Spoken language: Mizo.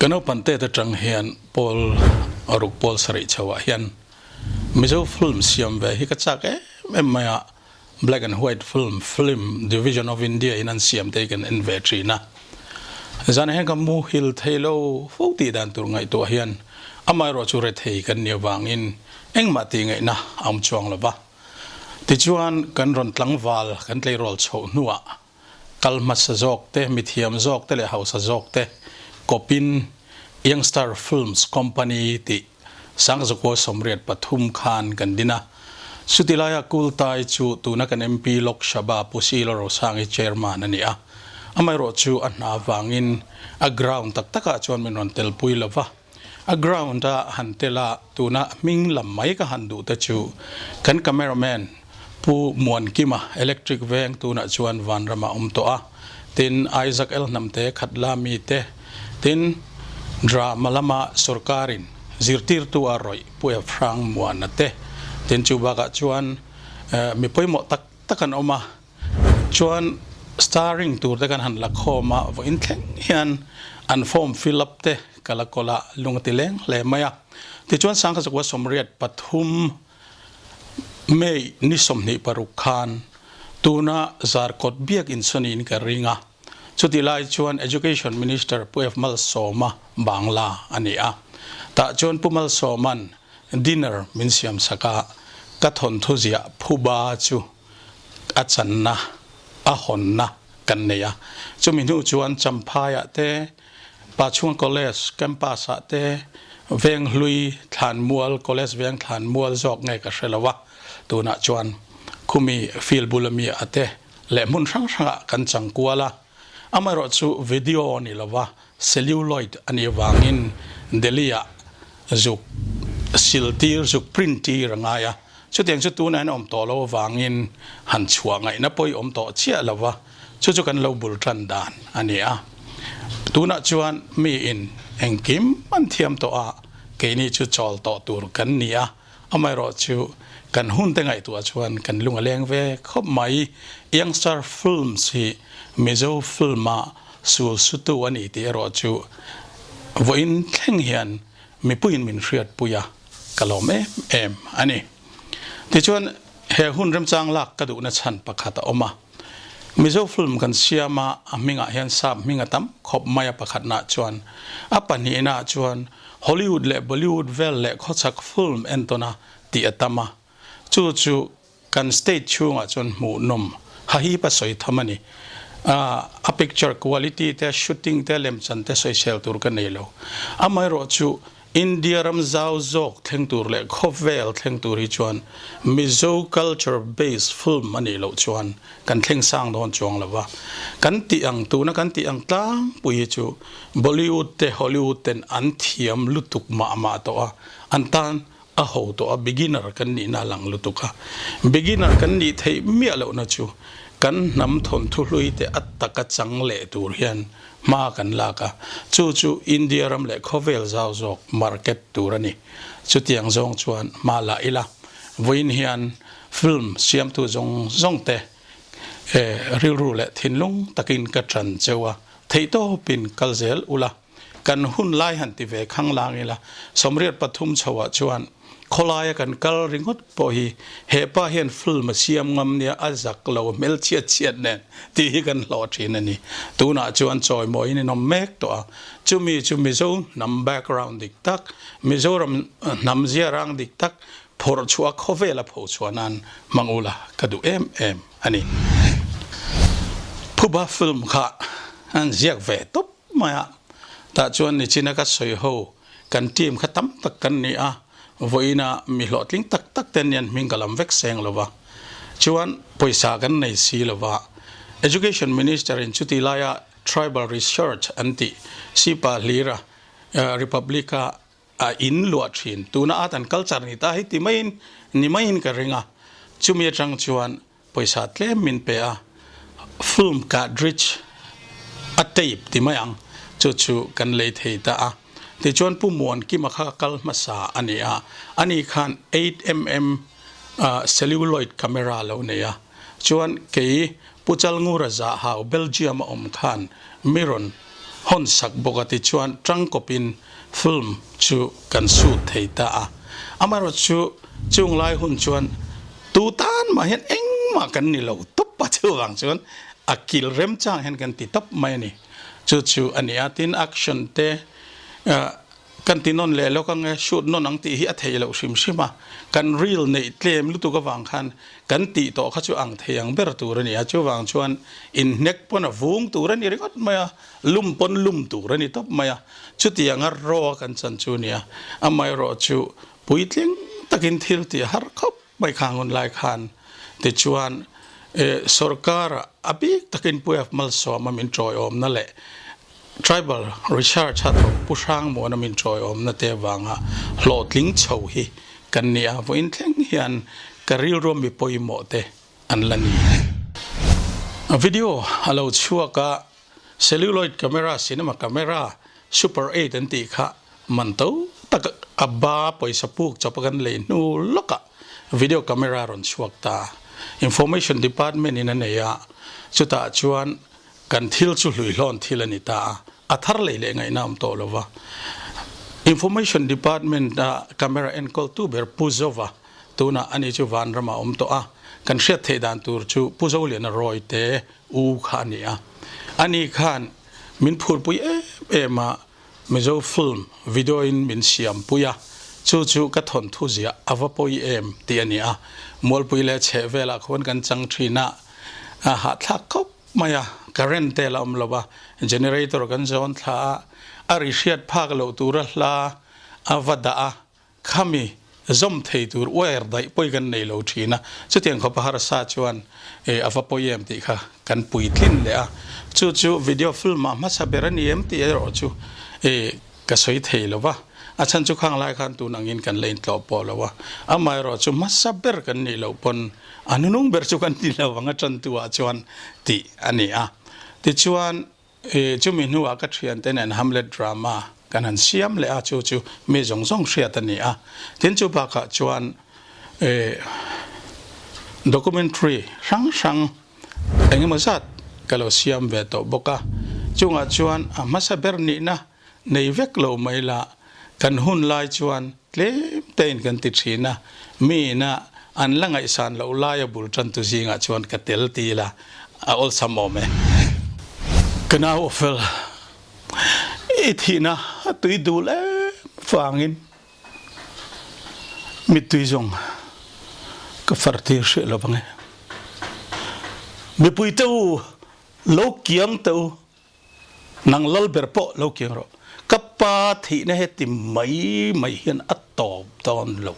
Ka naupan tet atang hian pawl ruk pawl sarih chho ah hian Mizo film siam ve hi ka chak em em mai a, Black and White film, Film Division of India in an siam te hi kan en ve thin a. Zanah hian ka muhil thei lo fo tih dan tur ngaihtuah hian amaherawhchu rethei kan nih avangin engmah tih ngaihna a awm chuang lo va. Tichuan kan rawn tlangval kan tleirawl chhoh hnuah kal hmasa zawk te, mithiam zawk te leh hausa zawk te kawpin Youngstar Films Company tih Sangzakua 83 khan kan din a. Chuti laia Kultai chu tuna kan MP Lok Sabha Pu Silo Rosangi Chairman a ni a. Amaherawhchu a hna avangin a ground tak takah chuan min rawn telpui lo va. A ground a han tel a, tuna hming lam mai ka han duh te chu kan cameraman Pu Muankima Electric Veng tunah chuan Vanramah awm tawh a, tin Isaac El Hnamte Khatla mi te, tin Drama lama sawrkarin zirtirtu a rawih Pu Efrang Muana te, tin chu bakah chuan mi pawimawh tak tak an awm a, Chuan starring tur te kan han la khawm a, vawiin thleng hian an form fill up te ka la kawl a, lung a ti leng hle mai a. Tichuan Sangkha 93 May ni 26 khan tuna Zarkawt biak insawnin ka ring a, chutih lai chuan Education Minister Pu F Malsawma Bangla a ni a. Tah chuan Pu Malsawma'n dinner min siam sak a, ka thawnthu ziah phuba chu a channa, a hawnna kan nei a. Chumi hnu chuan Champhaiah te, Pachhunga College campus-ah te, Venghlui Thlanmual, College Veng Thlanmual zawk nge ka hre lo a, tunah chuan khumi field bula mi a te leh hmun hrang hrangah kan chang kual a. Amaherawhchu video ni lova celluloid a nih avangin Delhi-ah zuk siltir, zuk print tir a ngai a. Chutiang chu tunah hian awm tawh lo avangin han chhuah ngaihna pawh i awm tawh chiah lo va, chu chu kan lo bul tan dan a ni a. Tunah chuan miin engkim an thiam tawh a, keini chu chawl tawh tur kan ni a, amaherawhchu kan hunte ngaihtuah chuan kan lung a leng ve khawp mai. Youngster Films hi Mizo film-a sul sutu a ni tih erawh chu vawiin thleng hian mipuiin min hriatpui a. Ka lawm em em a ni. Tichuan, he hun remchang lak ka duhna chhan pakhat a awm a. Mizo film kan siam a, a hmingah hian sap hming a tam khawp mai a pakhatnaah chuan. A pahnihnaah chuan Hollywood leh Bollywood vel leh khawchhak film entawna tih a tam a. Chu chu Kan state chhungah chuan hmuhnawm hahip a sawi tham a ni. A picture quality te, shooting te, lemchan te sawisel tur ka nei lo. Amaherawhchu India ram zau zawk thleng tur leh khawvel thleng tur hi chuan Mizo culture based film a nih loh chuan kan thleng sang dawn chuang lo va. Kan tih ang tuna kan tih ang tlangpui hi chu Bollywood te Hollywood ten an thiam lutuk mah mah tawh a, an tan A ho tawh a, beginner kan nihna a lang lutuk a. Beginner kan nih theih miah lohna chu kan hnam thawnthu hlui te a taka chang leh tur hian hma kan lak a, chu chu India ram leh khawvel zau zawk market tur a ni. Chutiang zawng chuan hma la ila, vawiin hian film siamtu zawng zawng te rilru leh thinlung takin ka ṭan cheu a, theihtawpin kal zel ula. Kan hun lai han ti ve khang lang ila, 83 chhoah chuan khawlaia kan kal ringawt pawh hi he pa hian film a siam ngam nia a zak lo hmel chhiat chhiat nen tih hi kan hlawh thin a ni. Tunah chuan chawimawiin in awm mek tawh a, chumi chu Mizo hnam background dik tak, Mizoram hnam ziarang dik tak phawrh chhuah khawvela pho chhuah nan hmang ula ka duh em em a ni. Phuba film kha an ziak ve tawp. Mai a, tah chuan nichina ka sawi ho kan team kha tam tak kan ni a, vawiina mi hlawhtling tak tak te nian hming ka lam vek seng lo va, chuan pawisa kan nei si lo va, Education Minister in chuti laia Tribal Research an tih Sipa Hlira Republic a a in luah thin, tuna art and culture ni ta hi ti maiin ni maiin ka ring a, chumi atang chuan Pawisa tlem min pe a, film cartridge a tape ti mai ang, chu chu kan lei thei ta a. Tichuan Pu Muankima kha kal hmasa a ni a, ani khan 8mm celluloid camera lo nei a, chuan kei Pu Chalngura Zahau Belgium a awm khan mi rawn hawn sak bawk a tichuan tangkawpin film chu kan shoot thei ta a. Amaherawhchu chung lai hun chuan tu tan mah hian engmah kan ni lo tawp a chuvang chuan a kil remchang hian kan ti tawp mai a ni. Chu chu a ni a, tin action te kan ti nawn leh lawk ang e, shoot nawn ang tih hi a theih loh hrim hrim a, kan reel neih tlem lutuk avang khan kan tih tawh kha chu ang thei ang ber tur a ni a, chuvang chuan inhnek pawn a vung tur a ni ringawt mai a, lum pawn lum tur a ni tawp mai a, chutianga raw a kan chan chu a ni a, amaherawhchu puitling takin thil tih a har khawp mai khang hun lai khan tichuan sorkar a bik takin Puia Malsawma min tawiawmna leh Tribal Research a thawk Pu Hrangmuana min tawiawmna te avanga hlawhtling chho hi kan ni a, vawiin thleng hian ka rilru mi pawimawh te an la ni. Video a lo chhuak a, celluloid camera, cinema camera, super eight an tih kha man to tak a ba pawisa puk chawp a kan lei hnu lawkah video camera a rawn chhuak ta. Information department in a nei a, chutah chuan kan thil chu hluihlawn thil a ni ta a, a thar lei leh ngaihna awm tawh lo va. Information department a camera enkawltu ber Pu Zova tunah ani chu vanram a awm tawh a, kan hriat theih dan tur chu Pu Zoliana Rawite u kha a ni a. Ani khan min phurpui em em a, Mizo film video in min siam pui a, chu chu ka thawnthu ziah a va pawi em tih a ni a. Mualpui leh chheh velah khuan kan chang thin a, a hahthlak khawp mai a, current te la awm lo a, generator kan zawn thla a, a ri hriat phak loh tura hla a va dah a, Khami zawm thei tur wire daih pawi kan nei lo thin a, chutiang khawpa harsa chuan e a va pawi em tih kha kan puitlin leh a, chu chu video film ah hmasa ber a ni em tih erawh chu e ka sawi thei lo va, a chhan chu khang lai khan tun angin kan la intlawh pawh lo a, amaherawh chu hmasa ber kan nih loh pawn a hnunung ber chu kan ni lo ang a tantu ah chuan tih a ni a, tichuan. Chumi hnuah ka thiante nen Hamlet drama kan han siam leh a, chu chu mi zawng zawng hriat a ni a. Tin chu bakah chuan documentary hrang hrang engemaw zat ka lo siam ve tawh bawk a. Chungah chuan a hmasa ber nihna nei vek lo mai la, kan hun lai chuan tlem tein kan ti thin a, mi ina an la ngaihsan loh laia bul tantu zingah chuan ka tel ti ila a awlsam awm e. Ka nau awfel, i thihna a tui dul em vangin mittui zawng ka far tir hrih lo vang e. Mipui te u, lo kiang te u, Nang lal ber pawh lo kiang rawh. Ka pa thihna heti mai mai hian a tawp dawn lo.